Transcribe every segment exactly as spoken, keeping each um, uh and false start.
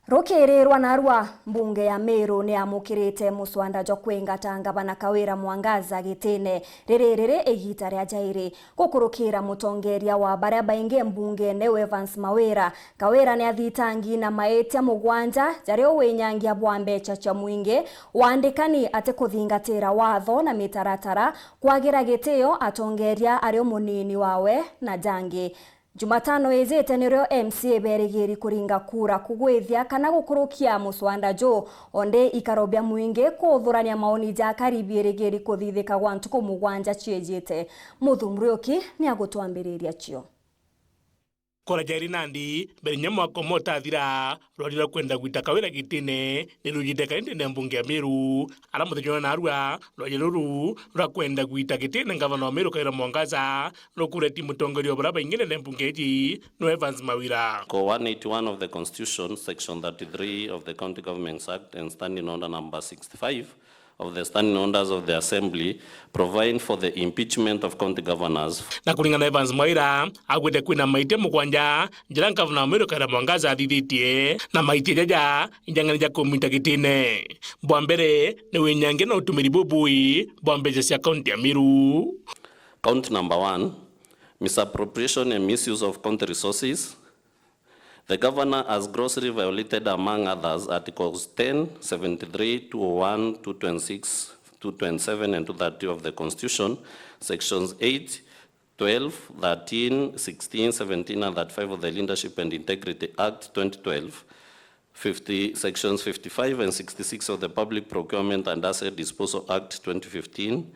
Rukirirwa narua, mbunge ya Meru niyamukirite muswanda jwa kwingata ngavana Kawira Mwangaza gitine, riri riri igita ria jairi. Gukurukira mutongeria wa baria baingi mbungene Evans Mawira, Kawira niathitangi na maitia mugwanja jaria uwinyangia bwa mbecha cia mwingi, wandikani ati kuthingatira watho na mitaratara, kwagira gitio atongeria ario munini wawe na jangi. Jumatano ijite nirio M C A berigiri kuringa kura kugwithia kana gukurukia muswanda ju, onde ikaro bia mwingi kuthurania maoni ja akari birigiri kuthithika gwa ntuku mugwanja ciijite. Muthu Muriuki niagutwambiriria cio. Kura jairi nandi mbere nya mwaka umwe utathira, rwari rwa kwenda gwita Kawira gitine ni rujite kari ndene ya mbunge ya Meru, ara muthenya wa narua, rwari ruru rwa kwenda gwita gitine ngavana wa Meru Kawira Mwangaza rukureti mutongeria wa baria baingi ndene ya mbunge iji, no Evans Mawira. Article one eighty-one of the Constitution, Section thirty-three of the County Governments Act and Standing Order number sixty-five of the Standing Orders of the Assembly provide for the impeachment of county governors. Na kuringana na Evans Mwaira, agwite kwina maitia mugwanja jaria ngavana wa Meru Kawira Mwangaza athithitie, na maitia jaja ijang'ani ja kumwita gitine. Bwa mbere ni winyangia na utumiri bubui bwa mbecha cia kaunti ya Meru. Count number one, misappropriation and misuse of county resources. The governor has grossly violated, among others, Articles ten, seventy-three, two oh one, two twenty-six, two twenty-seven, and two thirty of the Constitution, Sections eight, twelve, thirteen, sixteen, seventeen, and thirty-five of the Leadership and Integrity Act twenty twelve, fifty, Sections fifty-five and sixty-six of the Public Procurement and Asset Disposal Act twenty fifteen,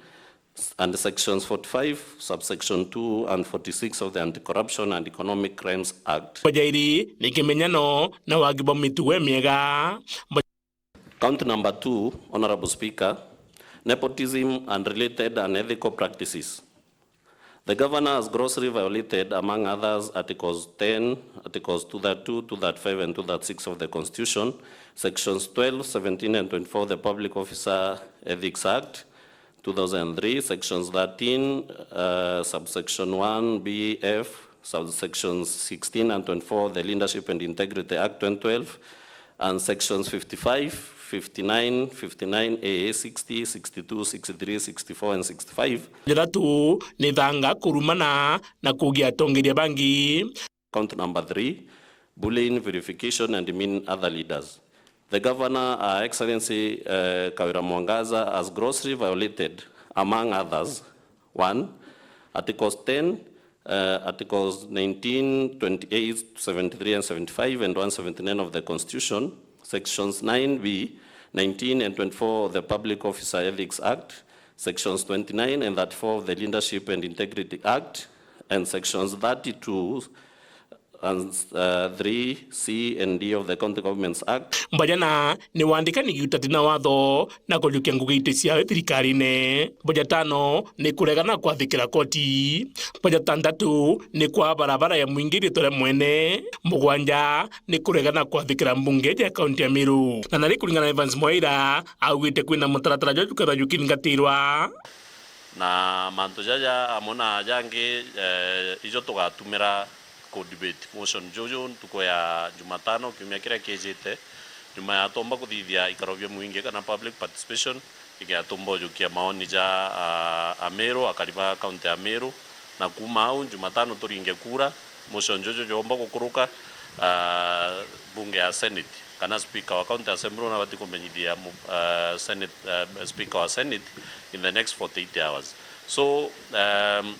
and Sections forty-five, subsection two and forty-six of the Anti-Corruption and Economic Crimes Act. Bajairi ni kimenyano na wagi bwa mitugo miega. Count number two, Honorable Speaker, nepotism and related unethical practices. The governor has grossly violated, among others, Articles ten, Articles two thirty-two, two thirty-five, and two thirty-six of the Constitution, Sections twelve, seventeen, and twenty-four of the Public Officer Ethics Act, two thousand three, Sections thirteen, uh, subsection one B F, subsections sixteen and twenty-four of the Leadership and Integrity Act twenty twelve, and Sections fifty-five, fifty-nine, fifty-nine A, sixty, sixty-two, sixty-three, sixty-four, and sixty-five. Jathatu ni thanga, kurumana, na kugia atongeria bangi. Count number three, bullying, vilification, and demeaning other leaders. The Governor, Her Excellency, uh, Kawira Mwangaza, has grossly violated, among others, one, Articles ten, uh, Articles nineteen, twenty-eight, seventy-three, and seventy-five, and one seventy-nine of the Constitution, Sections nine B, nineteen, and twenty-four of the Public Officer Ethics Act, Sections twenty-nine and thirty-four of the Leadership and Integrity Act, and Sections thirty-two and, uh, three C and D of the County Governments Act. Bajana ni wandikani giuta tina watho na kujukia ngugi iti ciawe thirikarine. Bajatano ni kuregana kwathikira koti. Bajatantatu ni kwa barabara ya mwingi ritwa ria mwene. Mugwanja ni kuregana kwathikira mbunge ya kaunti ya Meru. Na nari kuringana na Evans Mwaira, augite kwina mutaratara jwa jukethwa jukingatirwa. Na mantu jaja amwe na jangi, eh, ijo tugatumira ku debate motion juju ntuku ya Jumatano kiumia kiria kiijite, nyuma ya twomba kuthithia ikaro bia mwingi kana public participation, igiatumba ujukia maoni ja, ah, Ameru, akari ba kaunti ya Meru, na kuuma au Jumatano turinge kura, motion juju jwomba gukuruka, ah, bunge ya Senate, kana speaker wa county assembly nabati kumenyithia mu-, ah, Senate, ah, speaker wa Senate in the next forty-eight hours. So, um,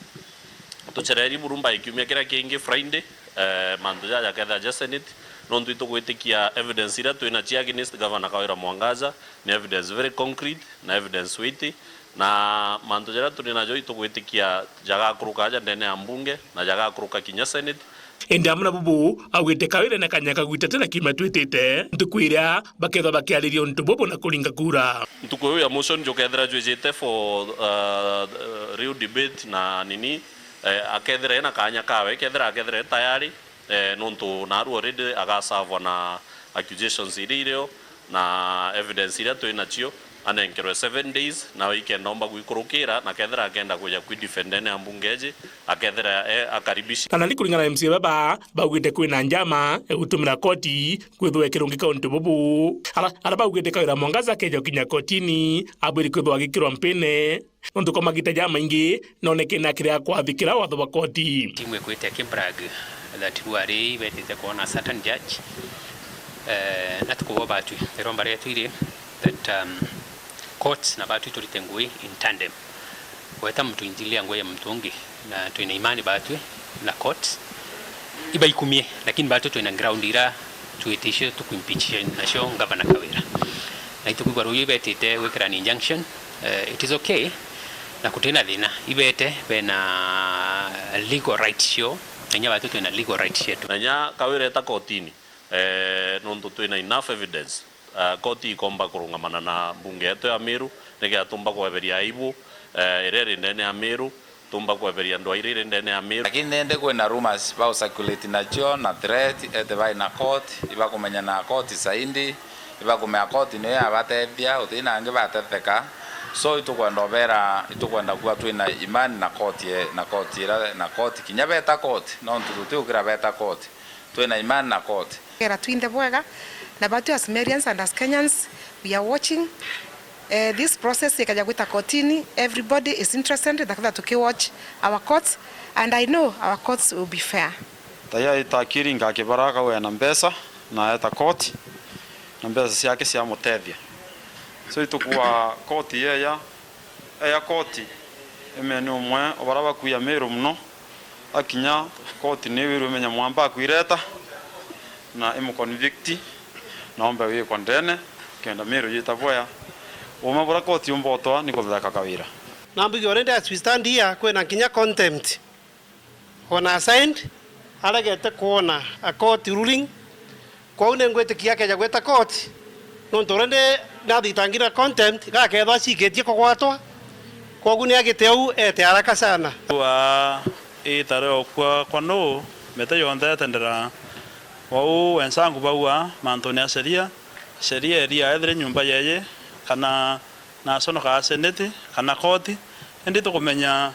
tucereri buru by kiumia kiria kingi Friday, eh, mantu jaja jakethira ja Senate, nontu itugwitikia evidence iria twina cia against Governor Kawira Mwangaza ni evidence very concrete na evidence weighty, na mantu jaria turi najo itugwitikia jagakuruka aja ndene ya mbunge na jagakuruka kinya Senate. Indi amwe na bubu, augite Kawira na kanya kagwita tena kiumia twitite, ntuku iria bakethwa bakiariria untu bubu na kuringa kura. Ntuku iu ya motion jukethira jwijite for, uh, real debate na nini, eh, akethira ena kanya kawe, kethira akethira e tayari, eh, nontu naru already agasavwa na accusations iria irio na evidence iria twi nacio. Anenkerwe seven days, na weekend aumba gwikurukira, na kethira akenda kuja kwidefend ndene ya mbunge iji, akethira e akaribishi. Na nandi kuringana na M C A baba, baugite kwina njama ya gutumira koti kwithwa ikirungika untu bubu. Ara, ara baugite Kawira Mwangaza akeja gukinya kotini, abwiri kwithwa agikirwa mpine. Nontu kwa magita jamaingi, noneke na kiria kwathikira watho bwa koti. Timu ikwite Kimbrag that who are betite kwona certain judge, eh, na tukubo batwi, iromba rietu iri that, um, courts na batwi turite ngui in tandem. Weta muntu injilia ngui ya muntu ungi, na twina imani batwi na courts ibaikumie, lakini batwi twina ground ira twiticio tukuimpeach nacio ngavana Kawira. Na itukwigua ruyu ibetite gwikira an injunction, eh, it is okay, na kutina thina. Ibete bena legal rights cio, na inya batwi twina legal rights cietu. Na inya Kawira eta kotini, eh, nontu twina enough evidence, eh, koti ikomba kurungamana na mbunge yetu ya Meru, nikenda tumba kweberia aibu, eh, iria iri ndene ya Meru, tumba kweberia ndwaa iria iri ndene ya Meru. Lakini nindi kwina rumors bau circulate nacio na threat, ete bai na court, ibakumenya na court zaidi, ibakumenya court niyo yabatethia, uti na angi batetheka. So itukwenda ubera, itukwenda kuwa twina imani na court ye, na court ira, na court kinya beta court, nontu tutiukira beta court. Twina imani na court. Kera twinthe bwega, na batwi as Merians and as Kenyans, we are watching, eh, this process ikaja gwita kotini. Everybody is interested, takatha tuki watch our courts, and I know our courts will be fair. Tayari takiri ngakibara Kawira na mbeca, na eta court, na mbeca ciake ciamutethia. So itukuwa court yeya, eya koti, ime ni umwe o baria bakuya Meru mono, akinya koti ni wirwe imenya mwamba akwireta, na imuconvict, na ombe gwikwa ndene, kenda Meru yita bwea. Uuma buria koti umba utwaa ni kutheka Kawira. Na mbigua already as we stand here, kwina kinya contempt. Ona assigned, aregete kwona a court ruling. Kwou ningwitikia akeja gwita court, nontu already nathitangire na contempt, gakethwa acikitie kugwatwa. Kwogu ni agite au ete haraka sana. Wa itare okwa kwa nuu, mete yonthe etendera. Wau wensangu bauga mantune ya sheria, sheria eria ethire nyumba yeye, kana naconoka seneti kana koti, indi tukumenya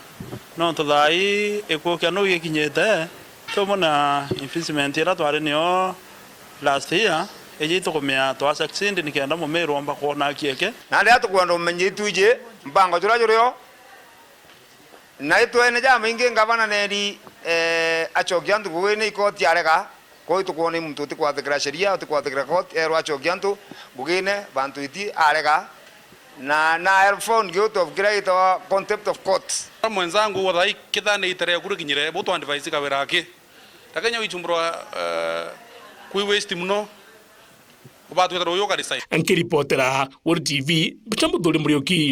nontu thaa ii ikuo kia nuu gikinyite, tumona impeachment iria twari nio last year, iji tukumenya twa succeed nikenda Mumiru omba kwona haki yake. Na riria tukwenda umenya itwiji mpango juria jurio, na itwene jamaingi ngavana neri, eh, acokia antu ngugine ikoti arega. Kwou itukwona i muntu utikwathikira sheria, utikwathikira court, erwa acokia antu ngugine, bantu iti arega, na, na I found guilty of kiria gitawa contempt of court. Mwenzangu, uguo thaa ii kithane itere kuru kinyire, bu twa advise Kawira aki. Lakini wichumburwa, eh, kwi waste muno, ubatwita ruyu ukaresign. Nkiripotera Weru T V, Bucha Muthuri Muriuki.